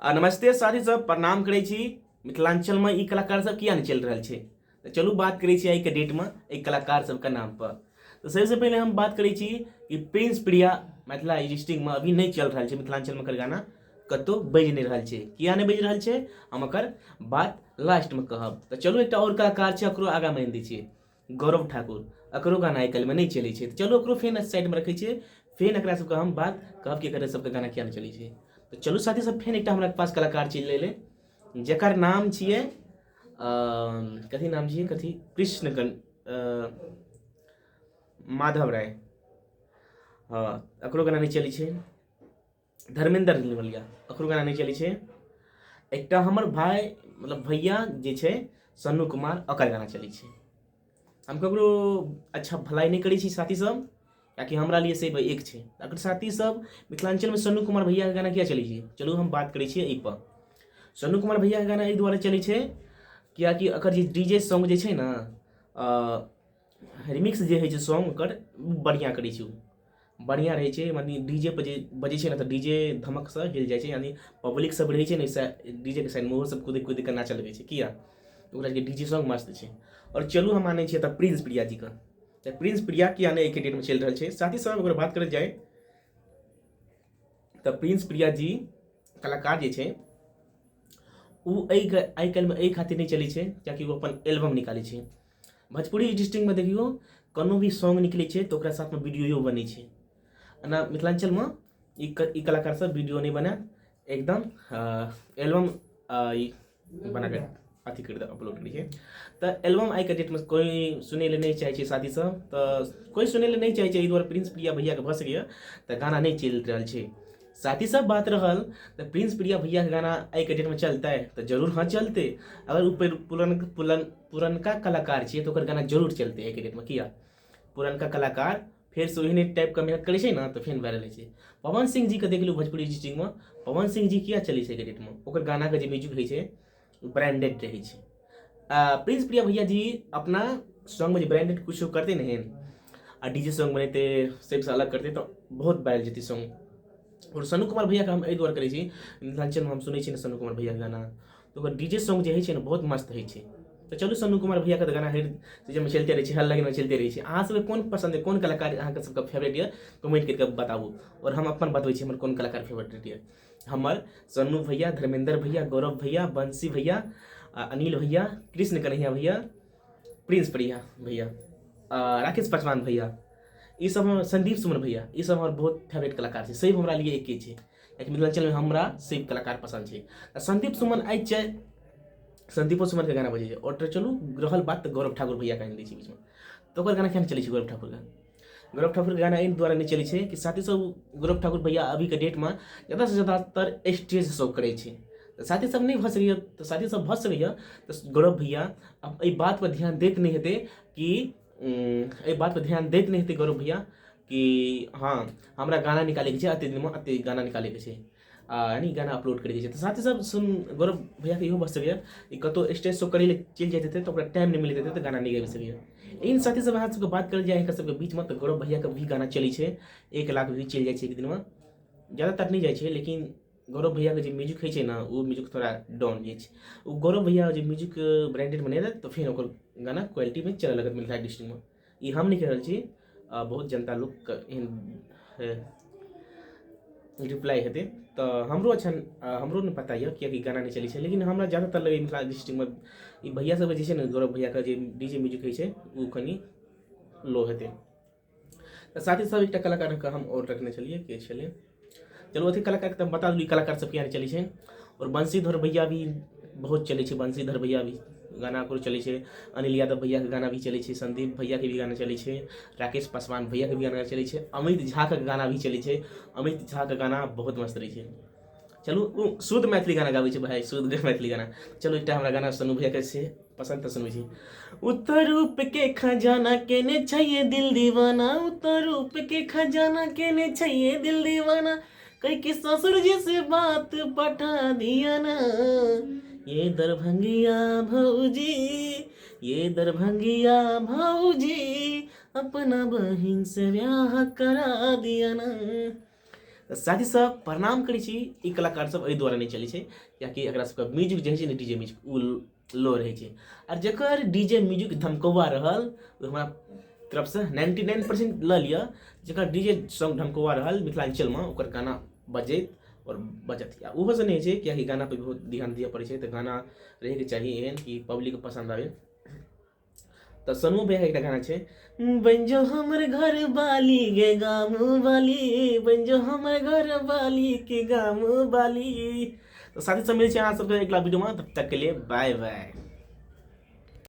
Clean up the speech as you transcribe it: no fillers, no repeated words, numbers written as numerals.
आ नमस्ते साथी सब, प्रणाम करै छी। मिथिलांचलमे ई कलाकार सब किया नहि चलि रहल छै? तऽ चलू बात करै छी आइके डेटमे एहि कलाकार सबके नाम पर। तऽ सबसँ पहिले हम बात करै छी कि प्रिंस प्रिया मिथिला डिस्ट्रिक्टमे अभी नहि चलि रहल छै। मिथिलांचलमे एकर गाना कतहु बाजि नहि रहल छै। किया नहि बाजि रहल छै, हम एकर बात लास्टमे कहब। तऽ चलू एकटा आओर कलाकार छै, ओकरो आगाँ मानि दै छियै, गौरव ठाकुर। एकरो गाना आइ काल्हिमे नहि चलै छै। तऽ चलू ओकरो फेर साइडमे रखै छियै, फेर एकरा सबके हम बात कहब कि एकर सबके गाना किया नहि चलै छै। तऽ चलू साथी सब, फेर एकटा हमरा पास कलाकार चलि एलै जकर नाम छियै, कथी नाम छियै, कथी कृष्ण माधव राय। हँ, एकरो गाना नहि चलै छै। धर्मेंद्र निर्मलिया, ओकरो गाना नहि चलै छै। एकटा हमर भाय, मतलब भैया जे छै सन्नू कुमार, ओकर गाना चलै छै। हम ककरो अच्छा भलाइ नहि करै छी साथी सब, कियाकि हमरा लिए सब एक छै। अगर साथी सब, मिथिलाञ्चलमे सन्नू कुमार भैयाके गाना किया चलै छै? चलू हम बात करै छियै एहिपर। सन्नू कुमार भैयाके गाना एहि दुआरे चलै छै कियाकि एकर जे डी जे सॉन्ग जे छै ने, रिमिक्स जे होइ छै सॉन्ग ओकर, बढ़िआँ करै छै। ओ बढ़िआँ रहै छै, यानि डी जे पर जे बजै छै ने, तऽ डी जे धमकसँ हिल जाइ छै। यानि पब्लिक सब रहै छै ने डी जे के साइडमे, ओहो सब कुदि कुदि कऽ नाचऽ लगै छै। किया? ओकरा सबके डी जे सॉन्ग मस्त छै। आओर चलू हम आनै छियै तऽ प्रिंस प्रिया जीके। तऽ प्रिंस प्रिया किया नहि आइके डेटमे चलि रहल छै? साथी सब, अगर बात करल जाय तऽ प्रिंस प्रिया जी कलाकार जे छै, ओ एहि आइ काल्हिमे एहि खातिर नहि चलै छै कियाकि ओ अपन एल्बम निकालै छै। भोजपुरी डिस्ट्रिक्टमे देखियौ, कोनो भी सॉन्ग निकलै छै तऽ ओकरा साथमे वीडियो बनै छै। एना मिथिलाञ्चलमे ई कलाकार सब वीडियो नहि बनायत, एकदम एल्बम ई बना कऽ अथी करि दऽ अपलोड करै छै। तऽ एल्बम आइके डेटमे कोइ सुनै लए नहि चाहै छै साथी सब। तऽ कोइ सुनै लए नहि चाहै छै, एहि दुआरे प्रिंस प्रिया भैयाके भऽ सकैए तऽ गाना नहि चलि रहल छै। साथी सब, बात रहल तऽ प्रिंस प्रिया भैयाके गाना आइके डेटमे चलतै तऽ जरूर हँ चलतै। अगर ओ पुरनका कलाकार छियै तऽ ओकर गाना जरूर चलतै आइके डेटमे। किया? पुरनका कलाकार फेरसँ ओहने टाइपके मेहनत करै छै ने, तऽ फेर वायरल होइ छै। पवन सिंह जीके देख लियौ, भोजपुरी डिस्ट्रिक्टमे पवन सिंह जी किया चलै छै आइके डेटमे? ओकर गानाके जे म्यूजिक होइ छै, ओ ब्रांडेड रहै छै। आ प्रिंस प्रिया भैया जी अपना सॉन्गमे जे ब्रांडेड किछो करतै ने आ डी जे सॉन्ग बनेतै, सबसँ अलग करतै, तऽ बहुत वायरल जेतै सॉन्ग। आओर सनू कुमार भैयाके हम एहि दुआरे करै छी, मिथिलाञ्चलमे हम सुनै छी ने सनू कुमार भैयाके गाना, तऽ ओकर डी जे सॉन्ग जे होइ छै ने, बहुत मस्त होइ छै। तऽ चलू, सनू कुमार भैयाके तऽ गाना हर सीजनमे चलिते रहै छै, हर लगनमे चलिते रहै छै। अहाँ सबके कोन पसन्द यऽ, कोन कलाकार अहाँके सबके फेवरेट यऽ, कमेंट करि कऽ बताबू। आओर हम अपन बतबै छी हमर कोन कलाकार फेवरेट यऽ। हमर सन्नू भैया, धर्मेंद्र भैया, गौरव भैया, बंसी भैया, अनिल भैया, कृष्ण कन्हैया भैया, प्रिंस प्रिया भैया, राकेश पासवान भैया, ई सब हमर, संदीप सुमन भैया, ई सब हमर बहुत फेवरेट कलाकार छै। सब हमरा लिए एके छै, कियाकि मिथिलाञ्चलमे हमरा सब कलाकार पसन्द छै। आ संदीप सुमन आइ छै, संदीपो सुमनके गाना बजै छै। आओर चलू रहल बात तऽ गौरव ठाकुर भैयाके आनि दै छी बीचमे, तऽ ओकर गाना किया नहि चलै छै गौरव ठाकुरके? गौरव ठाकुरके गाना एहि दुआरे नहि चलै छै कि साथी सब, गौरव ठाकुर भैया अभीके डेटमे ज्यादासँ ज्यादातर स्टेज शो करै छै। तऽ साथी सब नहि भऽ सकैए, तऽ साथी सब भऽ सकैए तऽ गौरव भैया आब एहि बातपर ध्यान दैत नहि हेतै कि एहि बातपर ध्यान दैत नहि हेतै गौरव भैया कि हँ, हमरा गाना निकालैके छै, एतेक दिनमे एतेक गाना निकालैके छै आ यानी गाना अपलोड करैके छै। तऽ साथी सब सुन, गौरव भैयाके इहो भऽ सकैए कि कतहु स्टेज शो करै लए चलि जाइत हेतै, तऽ ओकरा टाइम नहि मिलैत हेतै, तऽ गाना नहि गाबि सकैए। लेकिन साथी सब, अहाँ सबके बात करल जाय हिनकर सबके बीचमे, तऽ गौरव भैयाके भी गाना चलै छै, 1 लाख व्यू चलि जाइ छै एक दिनमे। ज्यादातर नहि जाइ छै, लेकिन गौरव भैयाके जे म्यूजिक होइ छै ने, ओ म्यूजिक थोड़ा डाउन जाइ छै। ओ गौरव भैया जे म्यूजिक ब्रांडेड बनेलक, तऽ फेर ओकर गाना क्वालिटीमे चलऽ लगत मिथिला डिस्ट्रिक्टमे। ई हम नहि कहि रहल छी, बहुत जनता लोकके एहन रिप्लाई हेतै। तऽ हमरो अच्छा हमरो नहि पता यऽ किएकि गाना नहि चलै छै, लेकिन हमरा ज्यादातर लगैए मिथिला डिस्ट्रिक्टमे ई भैया सबके जे छै ने, गौरव भैयाके जे डी जे म्यूजिक होइ छै, ओ कनि लो हेतै। तऽ साथी सब, एकटा कलाकारके हम आओर रखने छलियै, के छलै? चलू, अथी कलाकारके तऽ हम बता देली, कलाकार सब किया नहि चलै छै। आओर बंशीधर भैया भी बहुत चलै छै। बंशीधर भैया भी गाना ओकरो चलै छै। अनिल यादव भैयाके गाना भी चलै छै। संदीप भैयाके भी गाना चलै छै। राकेश पासवान भैयाके भी गाना चलै छै। अमित झाके गाना भी चलै छै। अमित झाके गाना बहुत मस्त रहै छै। चलू, ओ शुद्ध मैथिली गाना गाबै छै भाय, शुद्ध मैथिली गाना। चलू, एकटा हमरा गाना सोनू भैयाके छै पसन्द, तऽ सुनबै छी। उत्तर रूप के खजाना केने छैये दिल दीवाना, उत्तर रूप के खजाना केने छैये दिल दीवाना, कह के ससुर जी से बात पठा दिया ना। ये दरभंगिया भौजी, ये दरभंगिया भौजी, अपना बहिन से ब्याह करा दिया ना। तऽ साथी सब प्रणाम करै छी। ई कलाकार सब एहि दुआरे नहि चलै छै किएकि एकरा सबके म्यूजिक जे होइ छै ने, डी जे म्यूजिक, ओ लो रहै छै। आर जकर डी जे म्यूजिक धमकौआ रहल, ओ हमरा तरफसँ 99% लऽ लिअ, जकर डी जे सॉन्ग धमकौआ रहल मिथिलाञ्चलमे, ओकर गाना बजैत आओर बजत। आ ओहोसँ नहि होइ छै, किएकि गानापर बहुत ध्यान दिअ पड़ै छै। तऽ गाना रहैके चाही एहन कि पब्लिकके पसन्द आबै। तऽ सोनू भैयाके एकटा गाना छै, बनि जो हमर घर बाली गे गाम वाली, बनि जो हमर घर बाली के गाम वाली। तऽ साथी सब, मिलै छै अहाँ सबके अगिला वीडियोमे, तब तक के लिए बाय बाय।